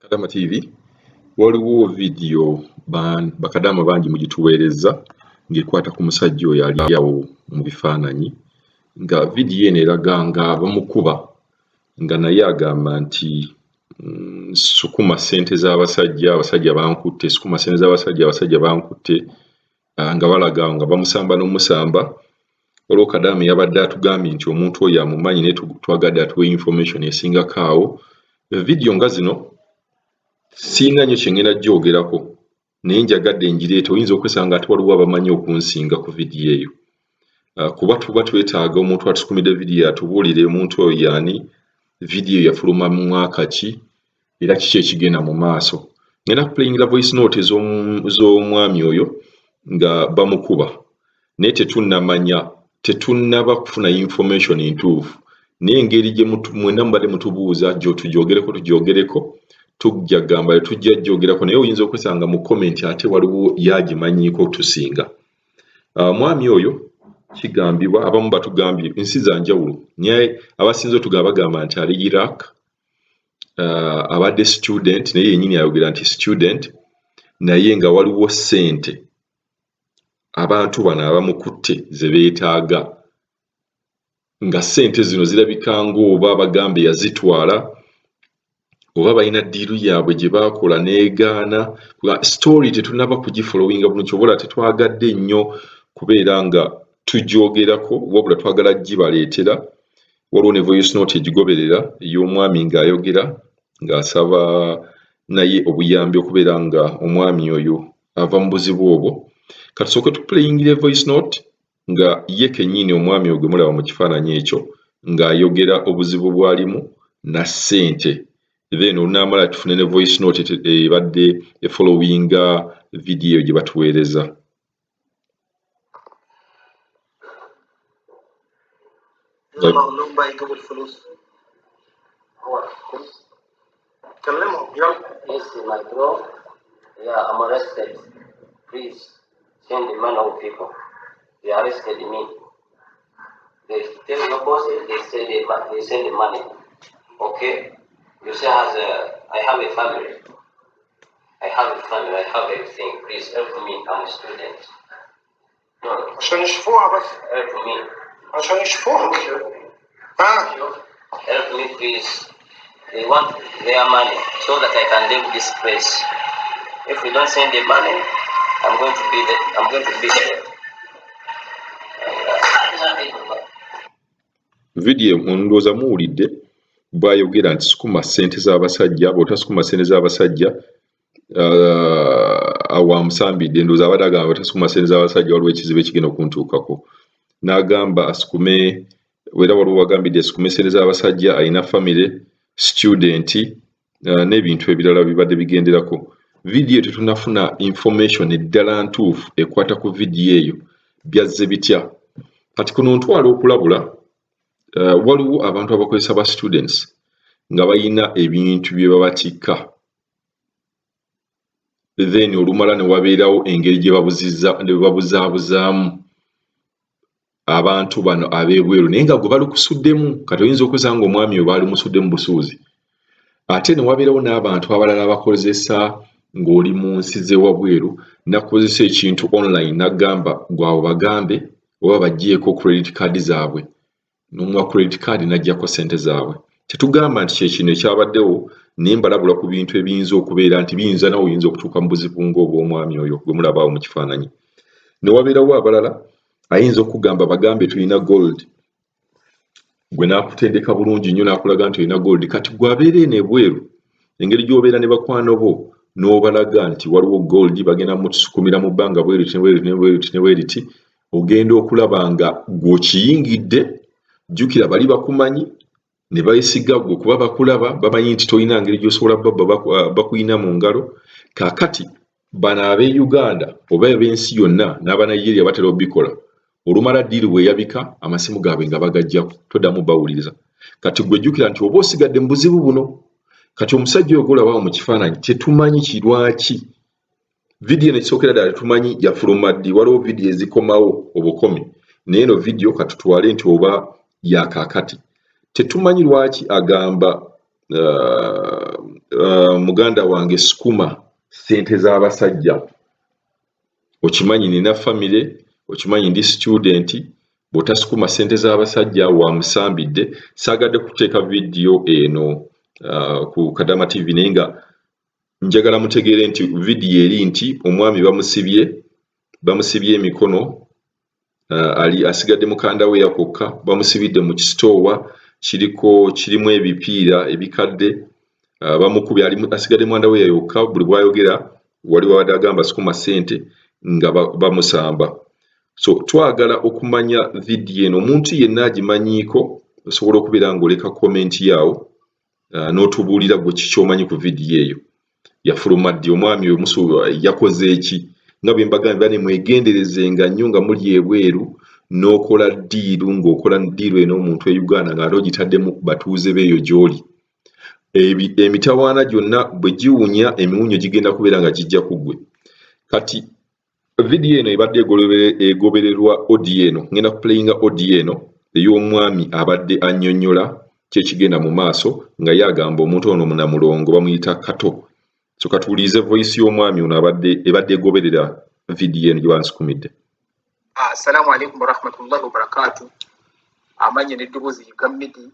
Kadama TV, waliwo vidiyo bakadaama bangi mugituweerezza ng'ekwata ku musajja oyo ali awo mu bifaananyi, nga vidiyo eno eraga nga bamukuba nga naye agamba nti sukuma ssente z'abasajja, abasajja bankutte, sukuma ssente z'abasajja, abasajja bankutte, nga balaga nga bamusamba n'omusamba. Waliwo kadaama yabadde atugambye nti omuntu oyo amumanyi, naye twagadde atuwe information esingako awo. Vidiyo nga zino sirina nnyo kye ngenda gyogerako, naye njagadde ngireete, oyinza okwesanga ate waliwo abamanyi okunsinga ku vidiyo eyo. Kuba tuba twetaaga omuntu atusukumidde vidiyo atubuulire omuntu oyo y'ani, vidiyo yafuluma mu mwaka ki, era kiki ekigenda mu maaso. Ngenda kuplayingira voice note z'omwami oyo nga bamukuba, naye tetunnamanya, tetunnaba kufuna information ntuufu, naye engeri gye mwenna mubadde mutubuuza tugyogereko tugyogereko, tujja gamba tujja gyogerako, naye oyinza okwesanga mu comment ate waliwo yagimanyiiko tusinga. Mwami oyo kigambibwa abamu batugambye ensi za njawulo, naye abasinze otugamba bagamba nti ali Iraq, abadde student, naye yennyini ayogera nti student, naye nga waliwo ssente abantu bano abamukutte ze beetaaga, nga ssente zino zirabika ng'oba bagambe yazitwala oba balina ddiiru yaabwe gye baakola n'egaana. Story tetunnaba kugifollowinga bulungi, ky'oba olaba tetwagadde nnyo kubeera nga tugyogerako, wabula twagala gibaleetera. Waliwo ne voice note egigoberera ey'omwami ng'ayogera ng'asaba naye obuyambi okubeera nga omwami oyo ava mu buzibu obwo. Katusooke tuplayingire voice note nga ye kennyini omwami oyo gwe mulaba mu kifaananyi ekyo ng'ayogera obuzibu bw'alimu na ssente, then olunaamala tufune ne voice note ebadde efollowinga vidiyo gye batuweereza. يلا قول لهم بقى يجيبوا الفلوس. هو كلمهم يلا. Yes, my bro. Yeah, I'm arrested. Please send the money of people. They arrested me. They tell your boss, they say they send the money. Okay? You say as a, I have a family. I have a family, I have everything. Please help me. I'm a student. No, عشان يشوفوها بس. help me. عشان يشوفوها. ها. Help me, please. They want their money so that I can leave this place. If we don't send the money, I'm going to be there. I'm going to be there. Vidiyo ndowooza muwulidde bw'ayogera nti sukuma ssente z'abasajja, bw'otasukuma ssente z'abasajja, awo amusambidde, ndowooza abadde agamba bw'otasukuma ssente z'abasajja waliwo ekizibu ekigenda okuntuukako. N'agamba asukume, era waliwo wagambidde asukume ssente z'abasajja, alina famire, student, n'ebintu ebirala bibadde bigenderako. Vidiyo tetunnafuna information eddala ntuufu ekwata ku vidiyo eyo, byazze bitya. Kati kuno ntwala okulabula, waliwo abantu abakozesa ba students nga balina ebintu bye babatikka, then olumala ne wabeerawo engeri gye babuzaabuzaamu abantu bano ab'ebweru, naye nga gwe balukusuddemu. Kati oyinza okwesanga ng'omwami oyo baalimusuddemu busuuzi. Ate ne wabeerawo n'abantu abalala abakozesa ng'oli mu nsi z'ewabweru, n'akukozesa ekintu online n'agamba gw'abo bagambe oba baggyeeko credit card zaabwe, n'omuwa credit card n'aggyako ssente zaabwe. Tetugamba nti kye kino ekyabaddewo, naye mbalabula ku bintu ebiyinza okubeera nti biyinza nawe oyinza okutuuka mu buzibu ng'obw'omwami oyo gwe mulaba awo mu kifaananyi. Ne wabeerawo abalala ayinza okugamba bagambe tulina gold, gwe n'akutendeka bulungi nnyo n'akulaga nti olina gold. Kati gwe abeera eno ebweru, engeri gy'obeera ne bakwano bo n'obalaga nti waliwo gold bagenda mutusukumira mu bbanga bweriti ne bweriti ne bweriti ne bweriti, ogenda okulaba nga gw'okiyingidde, jjukira bali bakumanyi ne beesiga ggwe kuba bakulaba, bamanyi nti tolina ngeri gy'osobola babba bakuyina mu ngalo. Kaakati bano ab'e Uganda oba ab'ensi yonna n'aba Nigeria batera obbikola, olumala ddiiru bw'eyabika amasimu gaabwe nga bagaggyako, toddamu bawuliriza. Kati ggwe jjukira nti oba osigadde mu buzibu buno. Kati omusajja oyo gw'olaba awo mu kifaananyi tetumanyi kirwaki. Vidiyo eno ekisookera ddala tetumanyi yafuluma ddi, waliwo vidiyo ezikomawo obukomi, naye eno vidiyo katutwale nti oba ya kaakati. Tetumanyi lwaki agamba Muganda wange, sukuma ssente z'abasajja. Okimanyi nina famire, okimanyi ndi student. Bw'otasukuma ssente z'abasajja, wamusambidde. Saagadde kuteeka vidiyo eno ku Kadama TV, naye nga njagala mutegeere nti vidiyo eri nti omwami bamusibye, bamusibye emikono, ali asigadde mu ka underwear kokka. Bamusibidde mu kisitoowa kiriko kirimu ebipiira ebikadde. Bamukubye, ali asigadde mu underwear yokka. Buli bw'ayogera wali wabadde agamba sukuma ssente, nga bamusamba. So twagala okumanya vidiyo eno, omuntu yenna agimanyiiko, osobola okubeera ng'oleka comment yaawo n'otubuulira gwe kikyomanyi ku vidiyo eyo. Yafuluma ddi omwami oyo? Musu yakoze eki? Nga bwe mbagambye, bane, mwegenderezenga nnyo nga muli ebweru n'okola deal, ng'okola deal eno omuntu e Uganda ng'ate ogitaddemu batuuze b'eyo gy'oli. Emitawaana gyonna bwe giwunya, emiwunyo gigenda kubeera nga gijja ku ggwe. Kati vidiyo eno ebadde egobererwa audio eno. Ngenda kuplayinga audio eno ey'omwami abadde annyonnyola kyekigenda mu maaso, nga ye agamba omuntu ono munamulongo bamuyita Kato. So katuwulirize voice y'omwami ono abadde ebadde egoberera vidiyo eno gye bansukumidde. Assalamu alaikum warahmatullahi wabarakatu. Amanya n'eddoboozi Yiga Midi.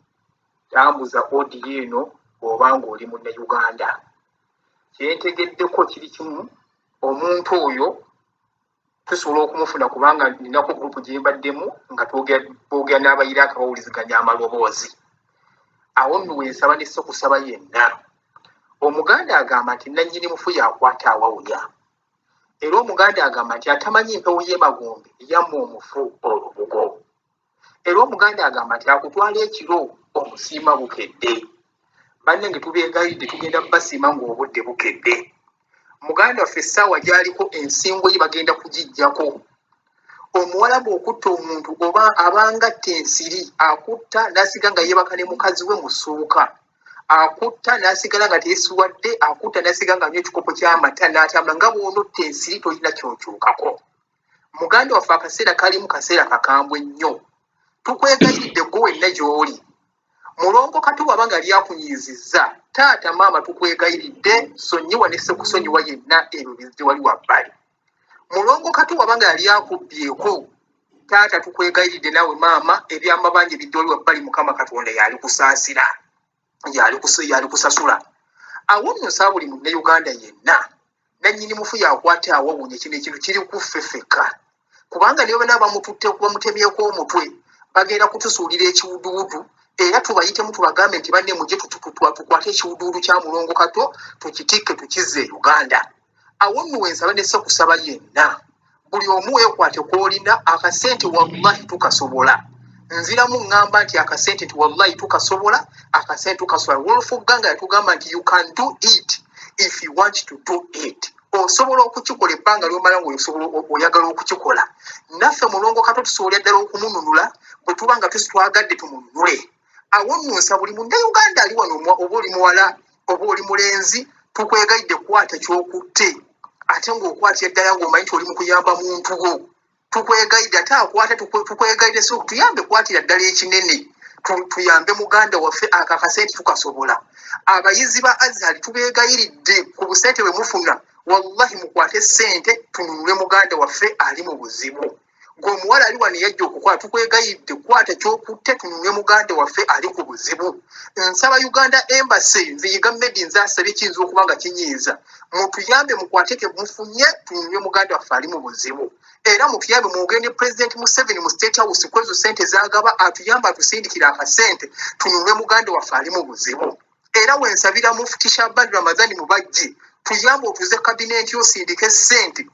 Tambuza audio eno bw'oba ng'oli Munnayuganda. Kyentegeddeko kiri kimu, omuntu oyo tusobola okumufuna kubanga ninako group gye mbaddemu nga boogera n'Abayiraaka, bawuliziganya amaloboozi. Awo nno wensaba nesse kusaba yenna. Omuganda agamba nti nannyini mufu yakwata awawunya, era Omuganda agamba nti atamanyi mpewo y'emagombe yamma omufu olubugo, era Omuganda agamba nti akutwala ekiro omusiima bukedde. Bannange, tubeegayiridde, tugenda basiima ng'obudde bukedde. Muganda waffe essaawa gy'aliko ensingo ye bagenda kugiggyako. Omuwalabu okutta omuntu oba abanga atta ensiri, akutta n'asiga nga yeebaka ne mukazi we mu ssuuka, akutta n'asigala nga teyesuwadde, akutta n'asiga nga anywa ekikopo ky'amata n'atambula. Nga bw'onotta ensiri, tolina kyokyukako. Muganda waffe akaseera kalimu kaseera kakambwe nnyo. Tukwegayiridde, gwe wenna gy'oli, Mulongo Kato, bw'aba nga lyakunyiizizza, taata, maama, tukwegayiridde, sonyiwa ne ssekusonyiwa yenna, ebyo bizze wali wabbali. Mulongo Kato bw'aba nga yali akubbyeko, taata, tukwegayiridde, naawe maama, ebyamabanja ebidde wali wabbali. Mukama Katonda yali kusaasira, yali kusasula. Awo nno nsaba buli Munnayuganda yenna, nannyini mufu yakwata awawunya. Kino ekintu kiri ku ffe ffekka, kubanga niyo bana bamututte, bamutemyeko omutwe, bagenda kutusuulira ekiwuduwudu, era tubayitemu tubagambe nti banne, mujje tukwate ekiwuduwudu kya Mulongo Kato, tukitikke, tukizze e Uganda. Awo nno wensaba nesse kusaba yenna, buli omu weekwate kw'olina akasente. Wallahi tukasobola. Nziramu ŋŋamba nti akasente, nti wallahi tukasobola, akasente tukasobola. Wolf Gang yatugamba nti you can do it if you want to do it. Osobola okukikola ebbanga lyomala ngaosobola oyagala okukikola. Naffe Mulongo Kato tusobola ddala okumununula bwe tuba nga twagadde tumununule. Awo nno nsa buli Munnayuganda ali wano, oba oli muwala oba oli mulenzi, tukwegayidde, kwata kyokutte, ate ng'okwatira ddala ng'omanyi nti oli mu kuyamba muntu wo. Tukwegayidde, ate akwata, tukwegayidde, so tuyambe, kwatira ddala ekinene, tuyambe muganda waffe. Ako akasente tukasobola. Abayizi ba Azhar, tubeegayiridde, ku busente bwe mufuna, wallahi mukwate ssente tununule muganda waffe ali mu buzibu. Gwe omuwala ali wano yajja okukola, tukwegayiridde, kwata kyokutte, tununule muganda waffe ali ku buzibu. Nsaba Uganda Embassy, nze Yiga Medi, nze asabye, kiyinza okuba nga kinyiiza, mutuyambe, mukwate ke mufunye, tununule muganda waffe ali mu buzibu. Era mutuyambe, mugende President Museveni mu State House, kwezo sente zagaba, atuyambe, atusindikire akasente, tununule muganda waffe ali mu buzibu. Era wensabira Mufti Shaban Ramazani Mubajje, tuyambe, otuze kabineti, osindike sente,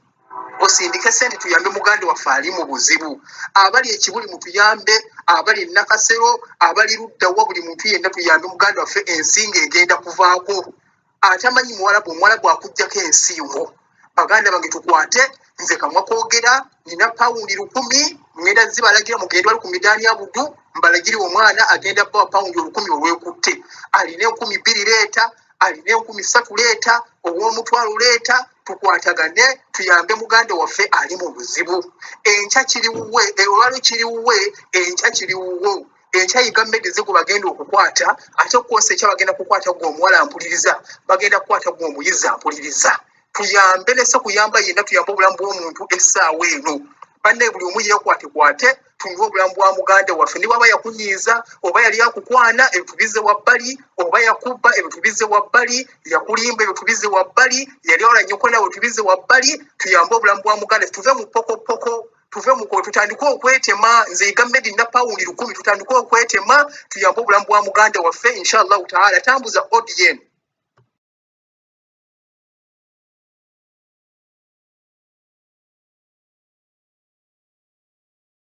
osindike sente, tuyambe muganda waffe ali mu buzibu. Abali ekibuli mutuyambe, abali Nakasero, abali luddawa, buli muntu yenna tuyambe muganda waffe. Ensinga egenda kuvaako. Atamanyi muwalabu, omuwalabu akugjako ensingo. Baganda bange, tukwate. Nze kamwa kwogera, nina pawundi 1000, ngenda zibalagira. Mugende wali ku midaani abudu, mbalagire omwana agenda bawa pawundi 1000 olwekutte. Alina 2000 leeta, alina 3000 leeta, ow'omutwalo leeta, tukwatagane, tuyambe muganda waffe ali mu buzibu. Enkya kiri wuwe, olwalo kiri wuwe, enkya kiri wuwo. Enkya Yiga Medi ze gwe bagenda okukwata, ate kwosa enkya bagenda kukwata gwe omuwala mpuliriza, bagenda kukwata gwe omuyizi ampuliriza. Tuyambe nese kuyamba yenna, tuyambe obulamu bw'omuntu essaawa eno. Bannaye, buli omu yeekwatekwate, tunule obulamu bwa muganda waffe. Ne bwaba yakunyiiza oba yali akukwana, ebyo tubizze wabbali. Oba yakubba, ebyo tubizze wabbali. Yakulimba, ebyo tubizze wabbali. Yali ola nnyoko nawe, tubizze wabbali. Tuyambe obulamu bwa muganda, tuve mu pokopoko, tuve mu tutandike okwetema. Nze Yiga Medi na pawundi 1000, tutandike okwetema, tuyambe obulamu bwa muganda waffe, inshallahu taala. Tambuza audio eno.